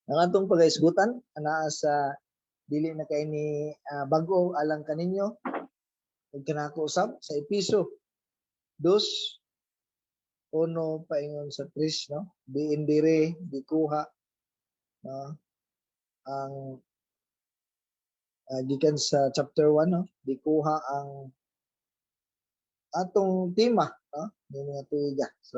Ang atong pagahisgutan anaa sa dili na kay ni bag-o alang kaninyo ug kanako usab sa Epeso 2:1 paingon sa 3, no? Diin diri gikuha, no, ang gikan sa chapter 1, no, gikuha ang atong tema, no, ni mga tuiga. So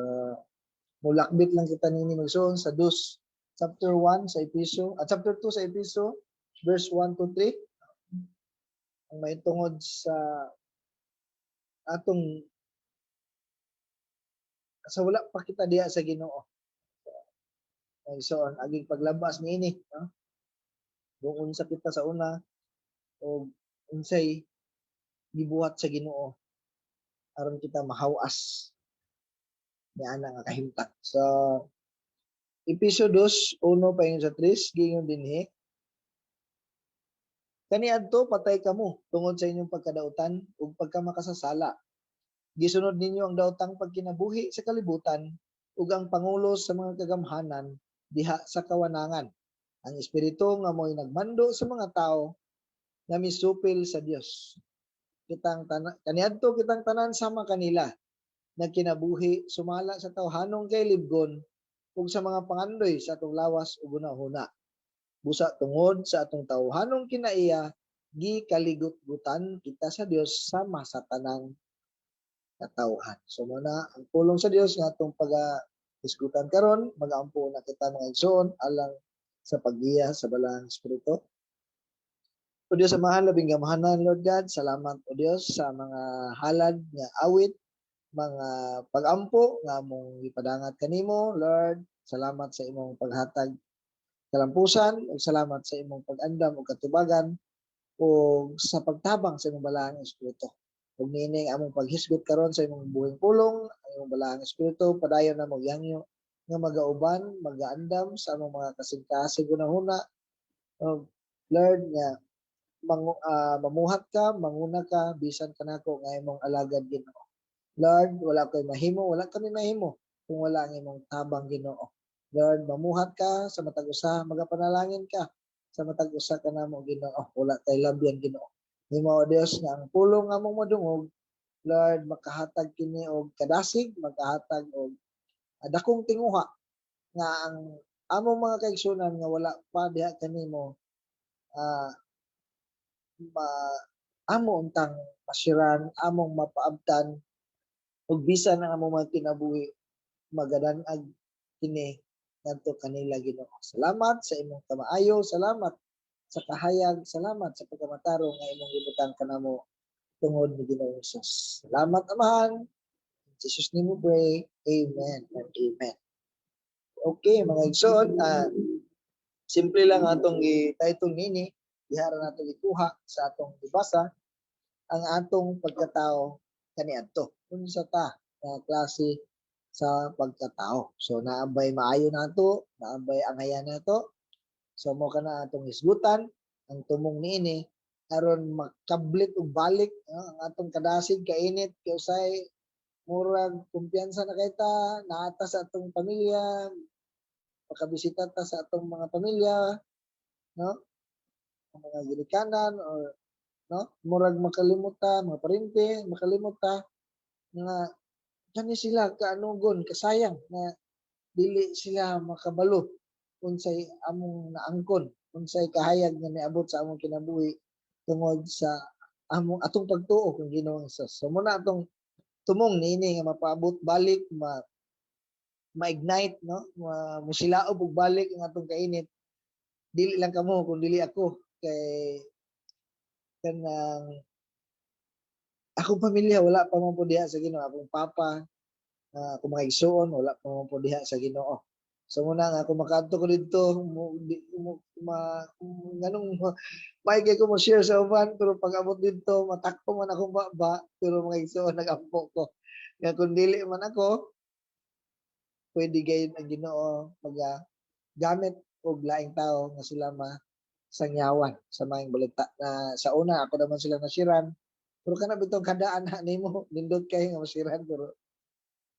mulakbit lang kita nini, magsuon, sa dos, chapter 1 sa Epeso at chapter 2 sa Epeso, verse 1 to 3, ang mahitungod sa atong sa wala pa kita diha sa Ginoo. So ang aging paglabas niini, no, kung unsa kita sa una o unsay gibuhat sa Ginoo aron kita mahawas niana nga kahimtang. So Epeso 2:1 paingon sa 3, giingon dinhi, "Kaniadto patay kamo tungod sa inyong pagkadautan ug pagkamakasasala. Gisunod ninyo ang daotang pagkinabuhi sa kalibutan ug ang pangulo sa mga kagamhanan diha sa kawanangan, ang espiritu nga mo'y nagmando sa mga tao nga misupil sa Dios. Kitang tanan kaniadto kitang tanan sama kanila nagkinabuhi sumala sa tawhanong kailibgon ug sa mga pangandoy sa atong lawas ug hunahuna. Busa tungod sa atong tawhanong kinaiya, gikaligot-gutan kita sa Dios sama sa tanang katawhan." So mao na ang pulong sa Dios nga atong paga hisgutan karon. Magaampo na kita, mga igsoon, alang sa paggiya sa Balaang Espiritu. O Diyos Amahan, labing gamhanan, Lord God, salamat, O Diyos, sa mga halad nga awit, mga pagampo nga among gipadangat kanimo, Lord. Salamat sa imong paghatag kalampusan ug salamat sa imong pag-andam ug katubagan ug sa pagtabang sa imong Balaang Espiritu. Ug niini ang among paghisgot karon sa imong buhing pulong, ang imong Balaang Espiritu padayon na mogyangyo nga magauban, magaandam sa among mga kasing-kasing hunahuna. O Lord, nga mamuhat ka, manguna ka bisan kanako nga imong alagad, Ginoo. Lord, wala ko'y mahimo, wala kami mahimo kung wala ang imong tabang, Ginoo. Lord, mamuhat ka sa matag usa, magapanalangin ka sa matag usa kanamo, Ginoo. Wala kay labyan, Ginoo. Nimo, O Dios, nga ang pulong nga among madungog, Lord, makahatag kini og kadasig, makahatag og dakong tinguha nga ang among mga kaigsunan nga wala pa diha kanimo ma amo untang masiran, among mapaabtan ug bisan ang among mga kinabuhi magadan-ag kini ngadto kanila, Ginoo. Salamat sa imong kamaayo, salamat sa kahayag, salamat sa pagkamatarong nga imong gibutang kanamo tungod ni Ginoong Hesus. Salamat, Amahan. In Jesus' name we pray. Amen and amen. Okay, mga igsoon, simple lang atong i-title nini, diha ra nato ikuha sa atong gibasa, ang atong pagkatao kaniadto. Unsa ta nga klase sa pagkatao? So naabay maayo nato, naabay angayan nato. So mo kana atong hisgutan ang tumong niini aron makablit og balik, no, ang atong kadasig, kainit kay usay murag kumpiyansa na kay ta, naata sa atong pamilya, makabisita ta sa atong mga pamilya, no, ang mga ginikanan or, no, murag makalimot ta, mga parente, makalimot ta nga kani sila kaanugon, kasayang nga dili sila makabalo unsay among naangkon, unsay kahayag nga niabot sa among kinabuhi tungod sa among atong pagtuo kang Ginoong Hesus. So mao na atong tumong niini nga mapaabot balik, ma ma-ignite, no, ma musilaob og balik ang atong kainit. Dili lang kamo kung dili ako kay kanang akong pamilya wala pa man po diha sa Ginoo, akong papa, akong mga igsuon wala pa man po diha sa Ginoo. So muna nga kung makaadto ko didto mo, di, mo ma nganong may kay ko mo share sa uban, pero pag abot didto matakpo man akong baba. Pero mga igsuon, nagampo ko nga kung dili man ako, pwede gayon ang Ginoo maga gamit og laing tao nga sila masangyawan sa maayong balita na sa una ako naman sila nasiran. Pero kana bitong kadaan na nimo nindot kay nga masiran, pero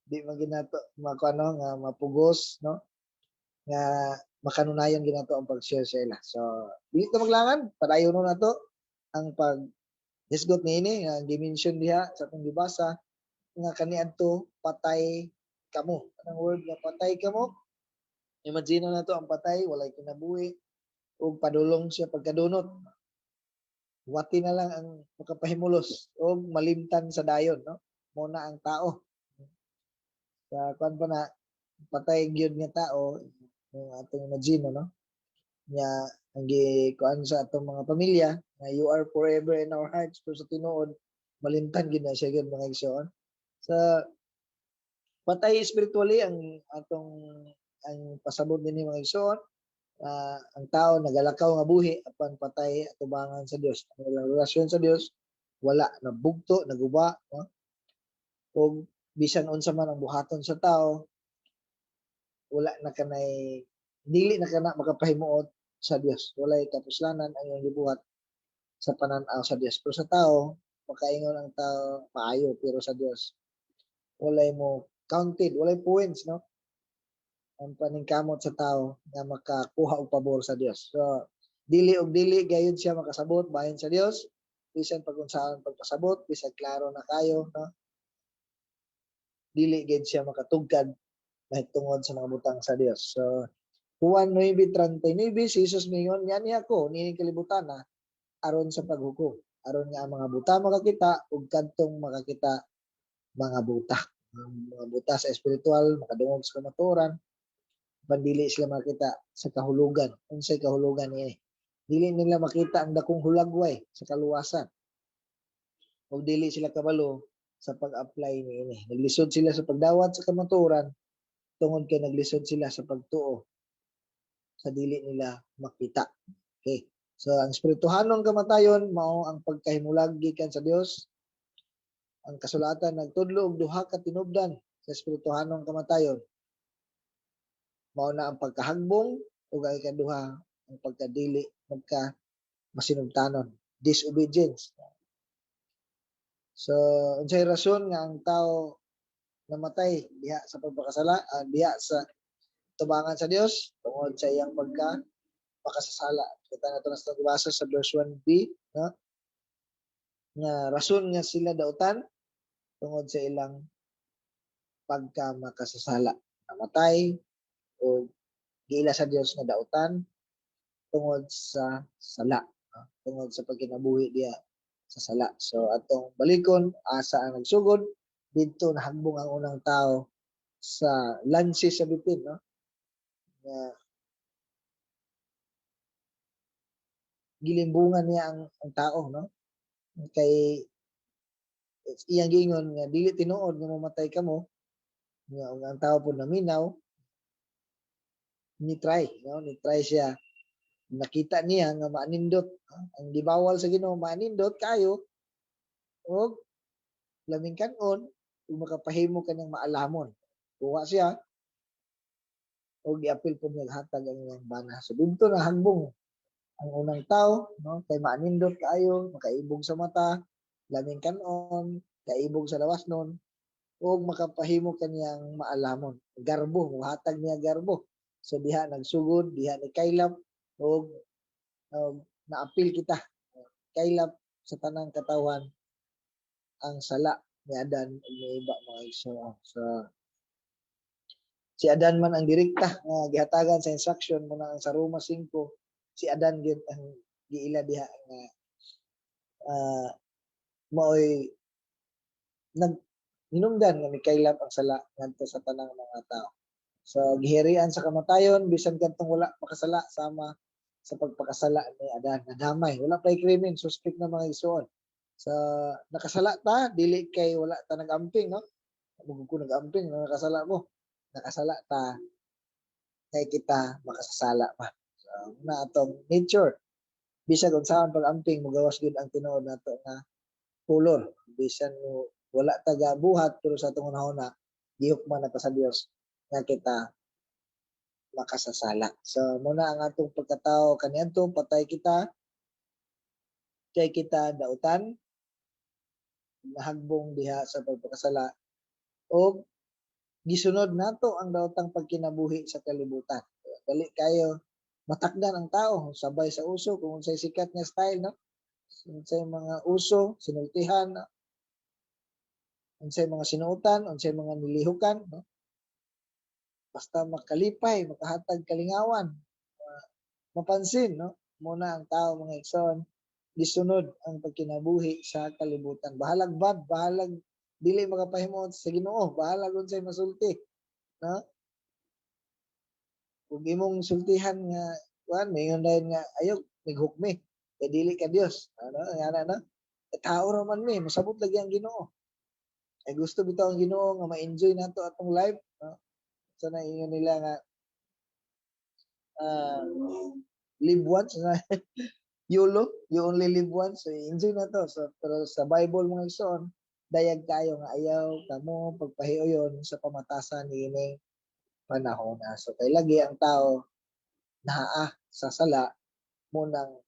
di man ginato makuano nga mapugos, no. Nga makanunayan ginato ang pag-share sa ila. So, dili ta maglangan, padayon na nato ang pag hisgot niini nga gi-mention diha sa atong gibasa nga kaniadto patay kamo. Anong word nga patay kamo? Imagine na nato ang patay, walay kinabuhi ug padulong siya pagkadunot. Wati na lang ang makapahimulos og malimtan sa dayon, no? Mo na ang tao. Sa kuan pa na patay gyud nga tao yung atong imagine, no? Nya ang gi kuan sa atong mga pamilya nga "You are forever in our hearts," pero sa tinuod malimtan gyud na siya gyud, mga igsoon. Sa patay spiritually ang atong ang pasabot dinhi, mga igsoon, ang tao nagalakaw nga buhi apan patay atubangan sa Dios. Ang ilang relasyon sa Dios wala, nabugto, naguba, no? Ug bisan unsa man ang buhaton sa tao, wala na kanay dili na kana makapahimuot sa Dios. Walay kapuslanan ang iyang gibuhat sa panan-aw sa Dios. Pero sa tao, makaingon ang tao maayo, pero sa Dios walay mo counted, walay points, no? Ang paningkamot sa tao nga makakuha og pabor sa Dios. So dili og dili gayud siya makasabot bahin sa Dios bisan pag unsaon pagpasabot, bisan klaro na kayo, no? Dili gid siya makatugkad mahitungod sa mga butang sa Dios. So Juan 9:39, si Jesus mingon, "Nianhi ako niining kalibutan na aron sa paghukom, aron nga ang mga buta makakita ug kadtong makakita mga buta." Ang mga buta sa espiritual makadungog sa kamatuoran, apan dili sila makita sa kahulugan. Unsay kahulugan niini? Dili nila makita ang dakong hulagway sa kaluwasan. Ug dili sila kabalo sa pag-apply niini. Naglisod sila sa pagdawat sa kamatuoran tungod kay naglisod sila sa pagtuo sa dili nila makita. Okay. So ang espirituhanong kamatayon mao ang pagkahimulag gikan sa Dios. Ang kasulatan nagtudlo og duha ka tinubdan sa espirituhanong kamatayon. Mao na ang pagkahagbong ug ang ikaduha ang pagkadili magka masinugtanon, disobedience. So unsay rason nga ang tao namatay diha sa pagpakasala, diha sa tubangan sa Dios? Tungod sa iyang pagka makasasala. Kita nato na sa gibasa sa verse 1b, no? Nga rason nga sila dautan tungod sa ilang pagka makasasala. Namatay o giila sa Dios nga dautan tungod sa sala, no? Tungod sa pagkinabuhi diha sa sala. So atong balikon asa ang nagsugod, didto nahagbong ang unang tao sa lansi sa bitin, no? Nga gilimbungan niya ang tao, no? Kay iyang giingon nga dili tinuod nga mamatay kamo. Nga ug ang tao po naminaw, ni try, no? Ni try siya. Nakita niya nga maanindot, no? Ang gibawal sa Ginoo maanindot kayo og laming kan-on ug makapahimo kanyang maalamon. Kuha siya og giapil po niya hatag ang iyang bana. So didto na hagbong ang unang tao, no? Kay maanindot kaayo, makaibog sa mata, laming kan-on, kaibog sa lawas nun, ug makapahimo kaniyang maalamon. Garbo, muhatag niya garbo. So diha nagsugod, diha ni kaylap ug naapil kita. Kaylap sa tanang katawhan ang sala ni Adan ug ni Eva, mga igsoon. So si Adan man ang direkta nga gihatagan sa instruction mo na ang sa Roma 5, si Adan gyud ang giila diha nga maoy nag hinungdan nga mikaylap ang sala ngadto sa tanang mga tao. So gihirian sa kamatayon bisan kadtong wala makasala sama sa pagpakasala ni Adan. Nadamay, wala pay krimen, suspect na, mga igsoon. Sa nakasala ta dili kay wala ta nag-amping, no? Mugod ko nag-amping no nakasala mo. Nakasala ta kay kita makasasala pa. So na atong nature. Bisag unsaon pag-amping, mogawas gyud ang tinuod nato nga color. Bisan mo wala ta gabuhat, pero sa atong hunahuna gihukman na ta sa Dios nga kita makasasala. So muna ang atong pagkatao kaniadto, patay kita kay kita dautan, nahagbong diha sa pagpakasala og gisunod nato ang daotang pagkinabuhi sa kalibutan. Dali kayo matakdan ang tao, sabay sa uso, kung unsay sikat nga style, no, unsay mga uso sinultihan, no? Unsay mga sinuotan, unsay mga nilihukan, no, basta makalipay, makahatag kalingawan, mapansin, no. Muna ang tao, mga igsoon, gisunod ang pagkinabuhi sa kalibutan. Bahalag bad, bahalag dili makapahimuot sa Ginoo, bahalag unsay masulti, no. Kung imong sultihan nga kuan, mayon dayon nga ayaw mighukmi kay dili ka Dios, ano nga na, no. Eh, tao ra man mi, mosabot lagi ang Ginoo. Ay gusto bitaw ang Ginoo nga ma-enjoy nato atong life, no. So na ingon nila nga live once na, YOLO, you only live once, so enjoy na to. So, pero sa Bible, mga igsoon, dayag kayo nga ayaw kamo pagpahiuyon sa pamatasan niining panahon na. So kay lagi ang tao naa sa sala, munang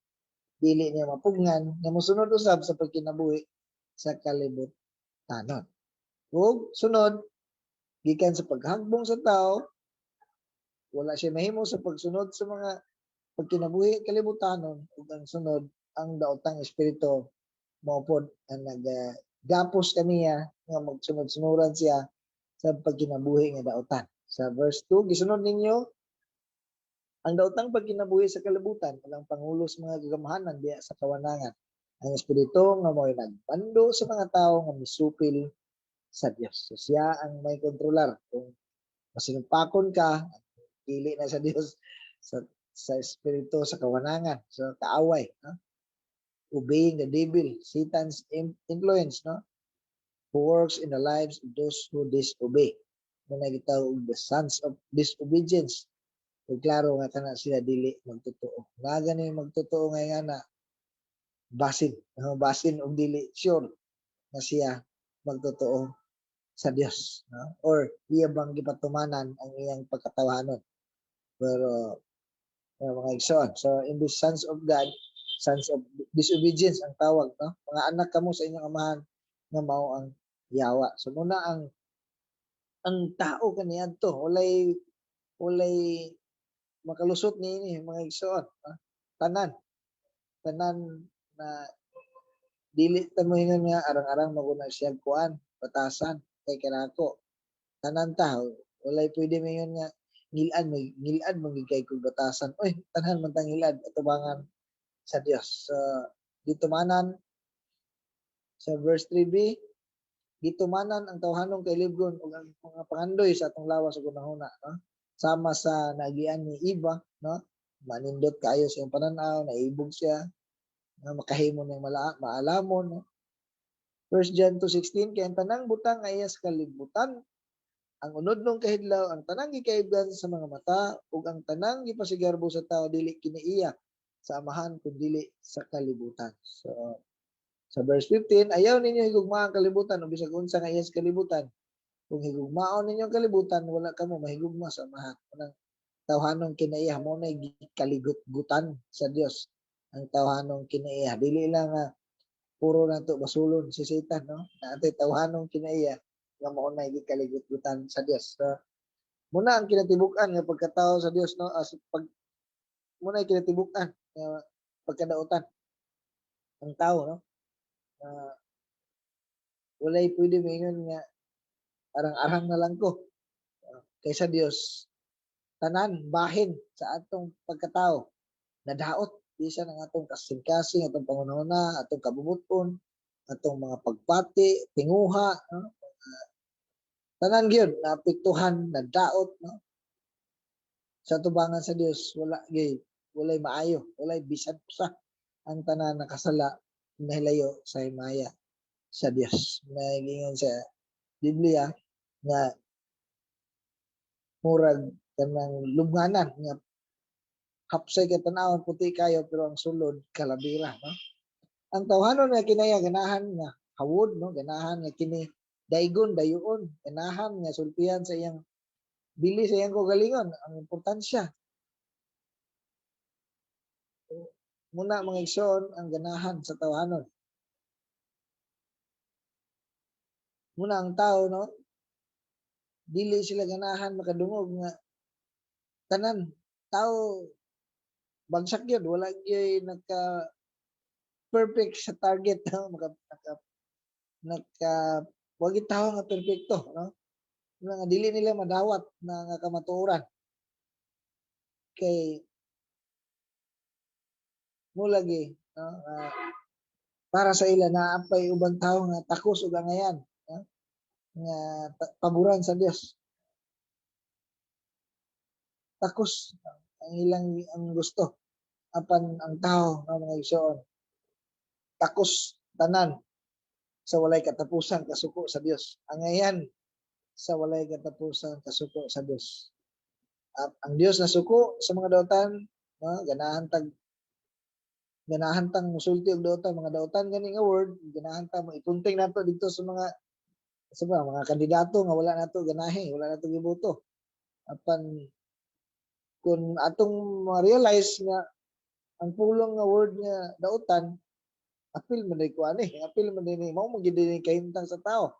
dili niya mapugngan nga mosunod usab sa pagkinabuhi sa kalibutanon. Ug sunod, gikan sa paghagbong sa tao, wala siya mahimo sa pagsunod sa mga pagkinabuhi kalibutanon. Ug ang sunod, ang daotang espiritu mao pod ang naggapos kaniya nga magsunod-sunuran siya sa pagkinabuhi nga daotan. Sa verse 2, gisunod ninyo ang daotang pagkinabuhi sa kalibutan, walang pangulo sa mga gagamhanan diya sa kawanangan. Ang espiritu nga mo'y nagmando sa mga tao nga misupil sa Dios. So siya ang may kontrolar. Kung masinumpakon ka, dili na sa Dios, sa espiritu sa kawanangan, sa kaaway, no? Obeying the devil, Satan's influence, no? Who works in the lives of those who disobey. Muna gitawag the sons of disobedience. Ug klaro nga kana sila dili magtotoo. Nga gani magtotoo nga na basin, no? Basin og dili sure nga siya magtotoo sa Dios, no? Or iya bang gipatumanan ang iyang pagkatawanon. Pero mga igsoon, so in the sons of God, sons of disobedience ang tawag, no? Mga anak kamo sa inyong amahan nga mao ang yawa. So muna ang tao kaniadto walay makalusot niini, mga igsoon, no? Tanan tanan na dili ta moingon nga arang-arang maguna siya kuan batasan kay kanako. Tanan ta, walay pwede moingon nga ngilad, may ngilad man gid kay kog batasan oy. Tanan man tang ngilad atubangan sa Dios. So gitumanan sa verse 3b, gitumanan ang tawhanong kailibgon ug ang mga pangandoy sa atong lawas ug hunahuna, no, sama sa naagian ni Eva, no. Manindot kaayo sa iyang pananaw, naibog siya, no, makahimo niyang maalamon, no. 1 John 2:16, kay ang tanang butang nga iya sa kalibutan, ang unodnong kahidlaw, ang tanang gikaibgan sa mga mata ug ang tanang gipasigarbo sa tao, dili kini iya sa Amahan kun dili sa kalibutan. So sa verse 15, ayaw ninyo higugmaa ang kalibutan o bisag unsa nga iya sa kalibutan. Kung higugmaon ninyo ang kalibutan, wala kamo mahigugma sa Amahan. Unang tawhanong kinaiya mo na gikaligut-gutan sa Dios ang tawhanong kinaiya. Dili lang nga puro na to basulon si Satan, no? Naatay tawhanong kinaiya nga mao na gikaligut-gutan sa Dios. So, muna ang kinatibuk-an nga pagkatao sa Dios, no, as pag muna ang kinatibuk-an nga pagkadautan ang tao, no, na walay pwede moingon nga arang-arang na lang ko kaysa Dios. Tanan bahin sa atong pagkatao nadaot, bisan ang atong kasing-kasing, atong pangunahuna, atong kabubut-on, atong mga pagpati, tinguha, no? Tanan gyud naapektuhan, nadaot, no. Sa tubangan sa Dios, wala gyud, walay maayo, walay bisan usa. Ang tanan nakasala, nahilayo sa himaya sa Dios. Nagingon sa Biblia nga murag kanang lubnganan nga hapsay kay tan-awon, puti kayo, pero ang sulod kalabira, no. Ang tawhanon nga kinaya ganahan nga hawod, no, ganahan nga kini daygon dayuon, ganahan nga sultihan sa iyang bili sa iyang kaugalingon ang importansya. Muna, mga igsoon, ang ganahan sa tawhanon. Muna ang tao, no, dili sila ganahan makadungog nga tanan Tao bagsak yun, wala gyud naka perfect sa target, no? Maka, naka naka wa gyud tao nga perpekto, no? Nga dili nila madawat na nga kamatuoran kay mo lagi, no, para sa ila naa pay ubang tawo nga takos ug angayan, no, nga paboran sa Dios. Takos ang ilang ang gusto, apan ang tao nga, mga igsoon, takos tanan sa walay katapusan kasuko sa Dios, angayan sa walay katapusan kasuko sa Dios. At ang Dios nasuko sa mga dautan, no, ganahan tang musulti og dautan, mga dautan gani nga word, ganahan ta mo ipunting nato dito sa mga sa ba, mga kandidato nga wala nato ganahe, wala nato giboto. Apan kung atong ma-realize nga ang pulong nga word nga dautan, apil man day ko ani, apil man day ni mao man gid ni kahimtang sa tao.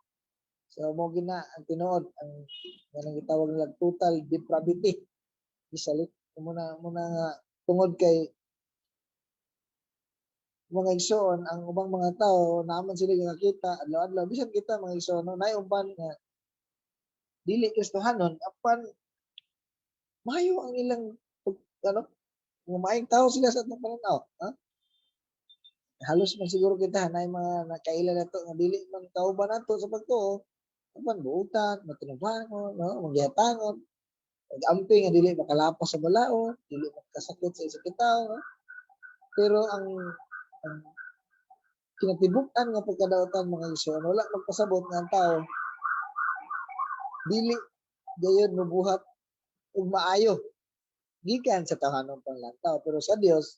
So mo gina ang tinuod ang kanang gitawag nila total depravity. Gisalit muna muna nga tungod kay, mga igsoon, ang ubang mga tao naaman sila nakita adlaw-adlaw. Bisan kita, mga igsoon, no, naay uban nga dili Kristohanon, apan maayo ang ilang ano, mga maayong tao sila sa atong pananaw, ha? Halos man siguro kita naay mga nakaila nato nga dili man kauban nato sa pagtuo, apan buutan, matinubangon, no, manggihatangon, nag-amping nga dili makalapas sa balaod, dili makasakit sa isa tao, no? Pero ang kinatibuk-an nga pagkadautan, mga igsoon, wala magpasabot nga ang tao dili gayon mobuhat og maayo gikan sa tawhanong panglantaw. Pero sa Dios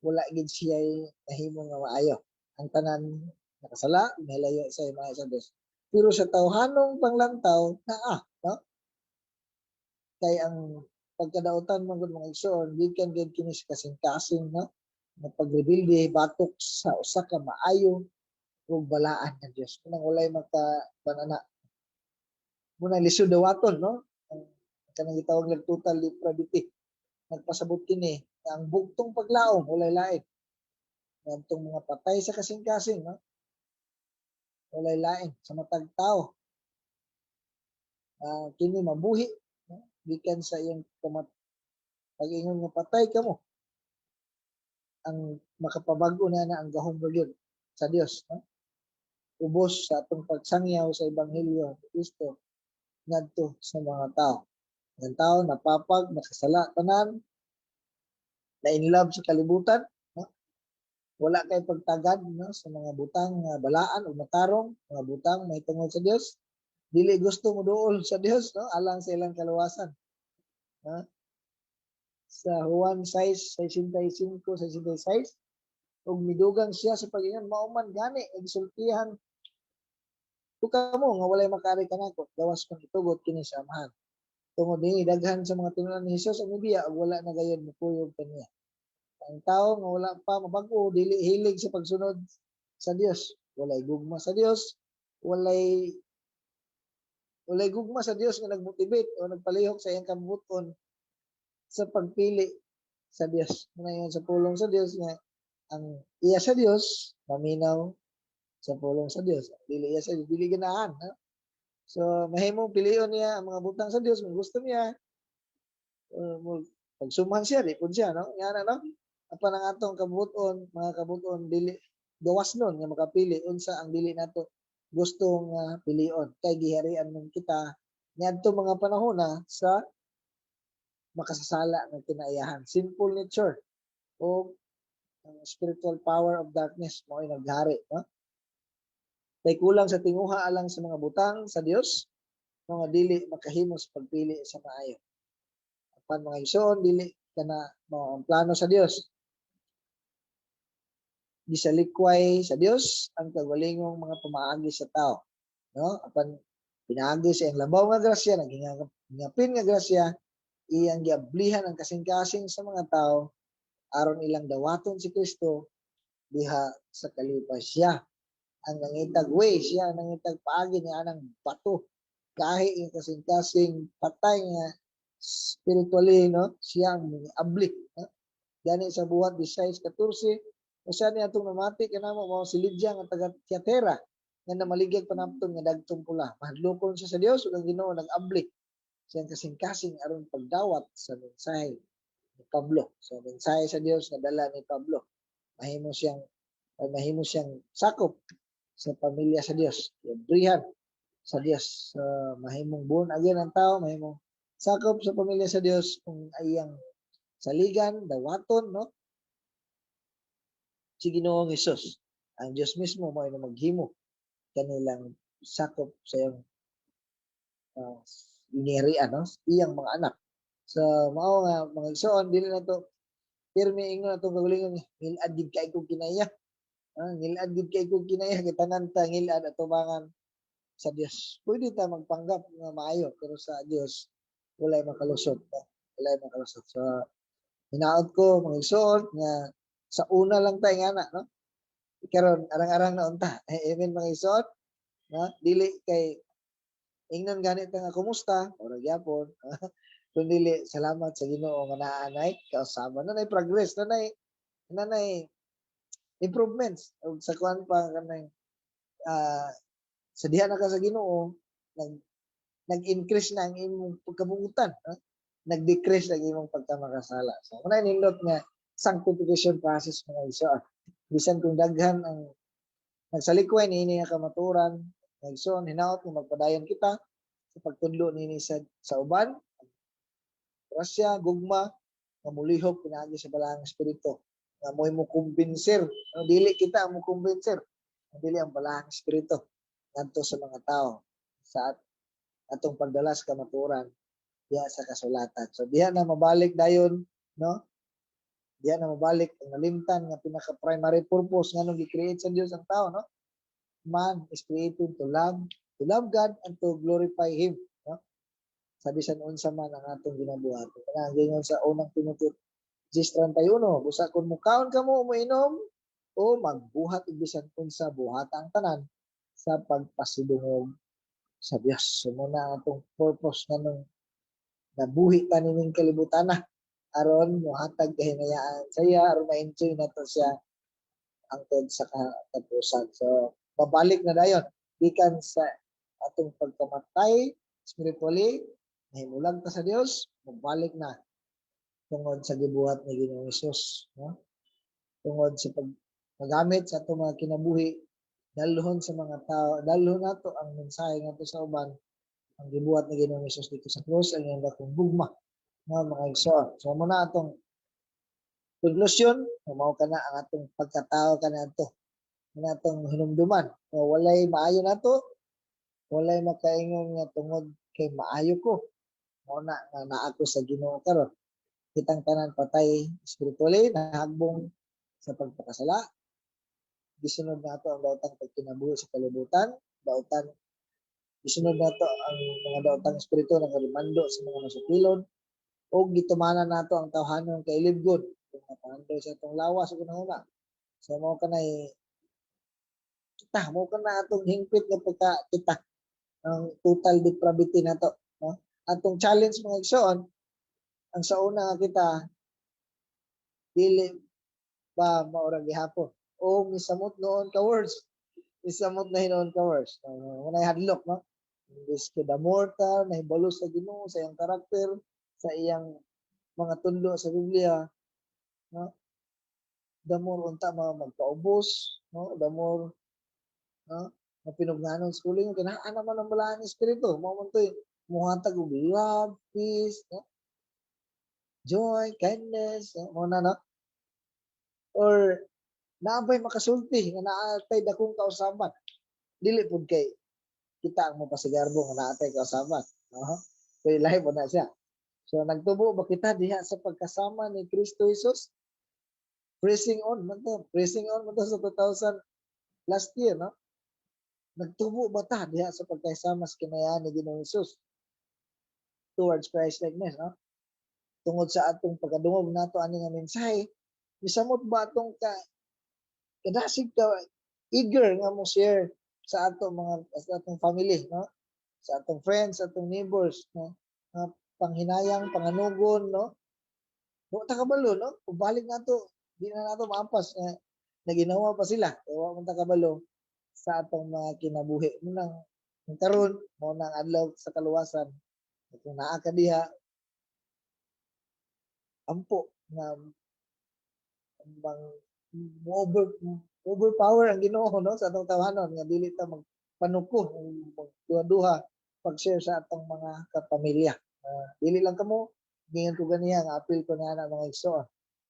wala gid siya nahimo nga maayo. Ang tanan nakasala, nahilayo sa maayo sa Dios. Pero sa tawhanong panglantaw naa, no, kay ang pagkadautan man gud, mga igsoon, gikan gid kini sa kasing-kasing, no, nga pagrebelde batok sa usa ka maayo ug balaan nga Dios. Kunang walay maka banana muna, lisod dawaton, no, ang kanang gitawag nag total depravity. Nagpasabot kini nga ang bugtong paglaom walay lain ngadtong mga patay sa kasing-kasing, no, walay lain sa matag tao. Kini mabuhi, no, gikan sa iyong kamat pag-ingon nga patay kamo. Ang makapabag-o na na ang gahom gyud sa Dios, no, ubos sa atong pagsangyaw sa ebanghelyo ni Kristo ngadto sa mga tao. Ang tao napapag, nakasala tanan, na in love sa kalibutan, no? Wala kay pagtagad, no, sa mga butang nga balaan o matarong, mga butang may tungod sa Dios. Dili gusto mo duol sa Dios, no, alang sa ilang kaluwasan. No? Sa Juan 6, 65, 66, ug midugang siya sa pag-ingon, "Mao man gani ang gisultihan ko kamo nga walay makaari kanako gawas kung itugot kini sa Amahan." Tungod niini, daghan sa mga tinunan ni Hesus ang mibiya ug wala na gayon mokuyog kaniya. Ang tao nga wala pa mabag-o dili hilig sa pagsunod sa Dios, walay gugma sa Dios, walay gugma sa Dios nga nagmotivate o nagpalihok sa iyang kabubut-on sa pagpili sa Dios. Muna yun sa pulong sa Dios nga ang iya sa Dios maminaw sa pulong sa Dios. Dili iya sa Dios, dili ganahan. No? So mahimong pilion niya ang mga butang sa Dios kung gusto niya. Pagsumhan siya, di pud siya, no? Nga na, no? Apan ang atong kabuton, mga kabuton, dili gawas nun nga makapili unsa ang dili nato gusto nga pilion kay giharian man kita niadto mga panahon na sa makasasala nga kinaiyahan, sinful nature o ang spiritual power of darkness mao ay naghari, no? Kay kulang sa tinguha alang sa mga butang sa Dios, mga dili makahimo sa pagpili sa maayo. Apan, mga igsoon, dili kana mao ang plano sa Dios. Gisalikway sa Dios ang kagalingong mga pamaagi sa tao, no? Apan pinaagi sa iyang labaw nga grasya, naghingapin nga grasya, iyang giablihan ang kasing-kasing sa mga tao aron ilang dawaton si Kristo diha sa kalipay. Siya ang nangitag way, siya ang nangitag paagi niya anang bato kahi yung kasing-kasing patay nga Spiritually, no, siya ang abli, no? Gani sa Buhat 16:14, usa ni atong namati kanamo mao si Lydia nga taga Tiatera nga namaligyag panapton nga dagtong pula. Mahadlokon siya sa Dios ug ang Ginoo nag-abli siyang kasing-kasing aron pagdawat sa mensahe ni Pablo. So mensahe sa Dios nga dala ni Pablo. Mahimo siyang sakop sa pamilya sa Dios. Giabrihan sa Dios. So, mahimong born again ang tao, mahimong sakop sa pamilya sa Dios kung iyang saligan, dawaton, no? Si Ginoong Hesus. Ang Dios mismo mo ay maghimo kanilang sakop sa iyang inirian, no? Iyang mga anak. So, mao nga mga igsoon, dili na to pirmi ingon atong kagalingon, "Ngilad gid kay kog kinaiya." Ngilad gid kay kog kinaiya, kay tanan ta ngilad atubangan sa Dios. Pwede ta magpanggap nga maayo, pero sa Dios walay makalusot, no? Walay makalusot. So, hinaot ko, mga igsoon, nga sa una lang tayo nga na, no? Karon arang-arang na unta. Eh, amen, mga igsoon, no? Dili kay ingnon ganit nga kumusta, ora gyapon. Kun dili salamat sa Ginoo nga naa nay kausaban, na progress, na nay improvements ug sa kuan pa kanang sa diha na ka sa Ginoo, nag-increase na ang imong pagkabuutan, no? Nag-decrease ang imong pagkamakasala. So, muna nindot nga sanctification process, mga igsoon. Bisan kung daghan ang nagsalikway niini nga kamatuoran, mga igsoon, hinaot nga magpadayon kita sa pagtudlo niini sa uban. Grasya, gugma, nga mulihok pinaagi sa Balaang Espiritu. Nga mo'y mo kumbinser. No, dili kita ang mo kumbinser. Dili ang Balaang Espiritu ngadto sa mga tao sa atong pagdala sa kamatuoran diha sa kasulatan. So diha na mabalik dayon, no? Diha na mabalik ang nalimtan nga pinaka primary purpose nganong gi-create sa Dios ang tao, no? Man is created to love God and to glorify Him, no? Sa bisan unsa man ang atong ginabuhat. Kana ang sa Unang Timoteo 10:31, busa kung mukaon kamo o moinom o magbuhat og bisan unsa, buhata ang tanan sa pagpasidungog sa Dios. So muna ang atong purpose nganong nabuhi ta nining kalibutan na aron mohatag kahinayaan sa iya, aron ma-enjoy nato siya hangtod sa katapusan. So babalik na dayon gikan sa atong pagkamatay spiritually, nahimulag ta sa Dios, mabalik na tungod sa gibuhat ni Ginoong Hesus, no? Tungod sa paggamit sa atong mga kinabuhi, dalhon sa mga tao, dalhon nato ang mensahe ngadto sa uban, ang gibuhat ni Ginoong Hesus dito sa krus, ang iyang dakong gugma, no, mga igsoon. So muna atong konklusyon, mao kana ang atong pagkatao kaniadto. Muna atong hinumduman. No, walay maayo nato, walay makaingon nga tungod kay maayo ko, mao na nga naa ko sa Ginoo karon. Kitang tanan patay spiritually, nahagbong sa pagpakasala. Gisunod nato ang daotang pagkinabuhi sa kalibutan, daotan gisunod nato ang mga daotang espiritu nga rimando sa mga masukilon o gitumanan nato ang tawhanon kailibgon kung mapandoy sa atong lawas ug hunahuna. So mao kanay kita, mao kana atong hingpit nga pagka kita ang total depravity nato, no? Atong challenge, mga igsoon, ang sa una nga kita, dili ba maura gihapon o misamot noon ka words, misamot na hinuon ka words, uh, hadlok, no? Imbes ke the more ta nahibalo sa Ginoo, sa iyang karakter, sa iyang mga tudlo sa Biblia, no, the more unta mga magpaubos, no, the more, no, mapinugnanon sa kaugalingon kay naa naman ang Balaang Espiritu, mao man to'y muhatag og love, peace, no, joy, kindness, no, mao na, no? Or naa bay makasulti nga naa tay dakong kausaban? Dili pud kay kita ang mapasigarbo nga naa tay kausaban, no? So ilahi po na siya. So nagtubo ba kita diha sa pagkasama ni Kristo Jesus? Pressing on man to, pressing on man to sa 2000 last year, no? Nagtubo ba ta diha sa pagkasama sa kinayaan ni Ginoong Jesus towards Christ likeness, no? Tungod sa atong pagkadungog nato ani nga mensahe, misamot ba atong ka kadasig ka eager nga mo share sa ato mga sa atong family, no, sa atong friends, sa atong neighbors, no? panghinayang, panganugon, no? Wa ta kabalo, no? Kung balik nato, di na nato maampas nga naginawa pa sila. Kaya wa man ta kabalo sa atong mga kinabuhi. Munang kung karon mao nang adlaw sa kaluwasan. Kung naa ka diha, ampo nga bang over overpower ang Ginoo, no, sa atong tawanon nga dili ta magpanuko, magduha-duha pag-share sa atong mga kapamilya. Dili lang kamo, gingon ko ganiha nga apil ko na mga igsoon.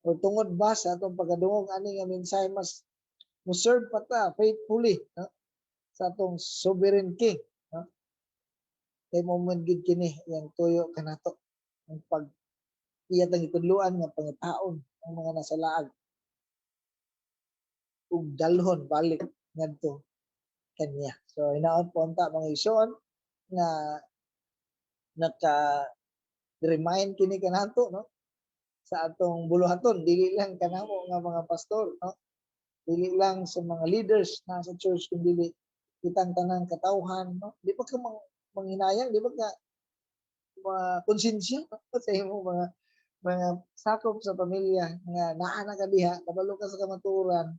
O tungod ba sa atong pagkadungog ani nga mensahe, mas mo serve pa ta faithfully, no, sa atong sovereign King, no? Kay mo man gid kini yang tuyo kanato ang pag iya tang gitudloan nga pangitaon ang mga nasa laag ug dalhon balik ngadto kaniya. So hinaot po unta, mga igsoon, nga naka remind kini kanato, no, sa atong buluhaton. Dili lang kanamo nga mga pastor, no, dili lang sa mga leaders na sa church, kundi kitang tanang katawhan, no? Di ba ka manghinayang? Di ba ka mga konsensya, no, sa imong mga sakop sa pamilya nga naa na ka diha, kabalo ka sa kamatuoran,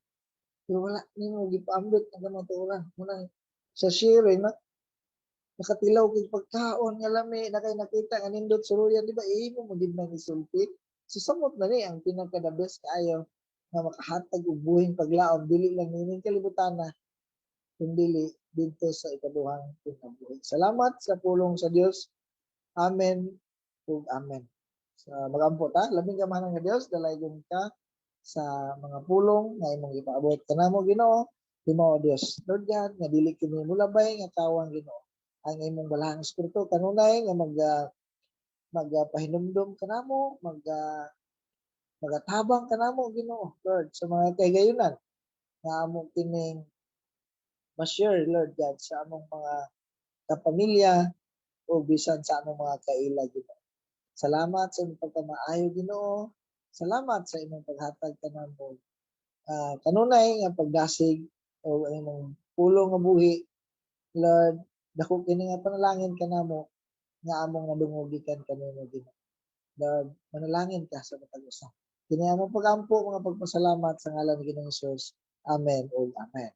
pero wala nimo gipaambit ang kamatuoran? Munang sa sharing, no, nakatilaw kay pagkaon nga lami na kay nakita nga nindot suluyan, di ba imo mo gid nang isulti? So samot na ni ang pinaka the best kaayo nga makahatag og buhing paglaom, dili lang nining kalibutan na kundi didto sa ikaduhang kinabuhi. Salamat sa pulong sa Dios. Amen ug amen. Sa magampo ta, labing gamhanan nga Dios, dalaygon ka sa mga pulong nga imong gipaabot kanamo, Ginoo. Himuo, Dios, Lord God, nga dili kini mulabay nga kawang, Ginoo. Ang imong balahang espiritu kanunay nga magpahinumdom kanamo, magatabang kanamo, Ginoo, Lord, sa mga kahigayunan nga amo kining ma-share, Lord God, sa among mga kapamilya o bisan sa among mga kaila, Ginoo. Salamat sa imong pagkamaayo, Ginoo. Salamat sa imong paghatag kanamo kanunay nga pagdasig o imong pulong nga buhi. Lord, dako kini nga panalangin kanamo nga among nadungog gikan kanimo, Ginoo. Lord, manalangin ka sa matag usa. Kini among pagampo, mga pagpasalamat sa ngalan ni Ginoong Hesus. Amen ug amen.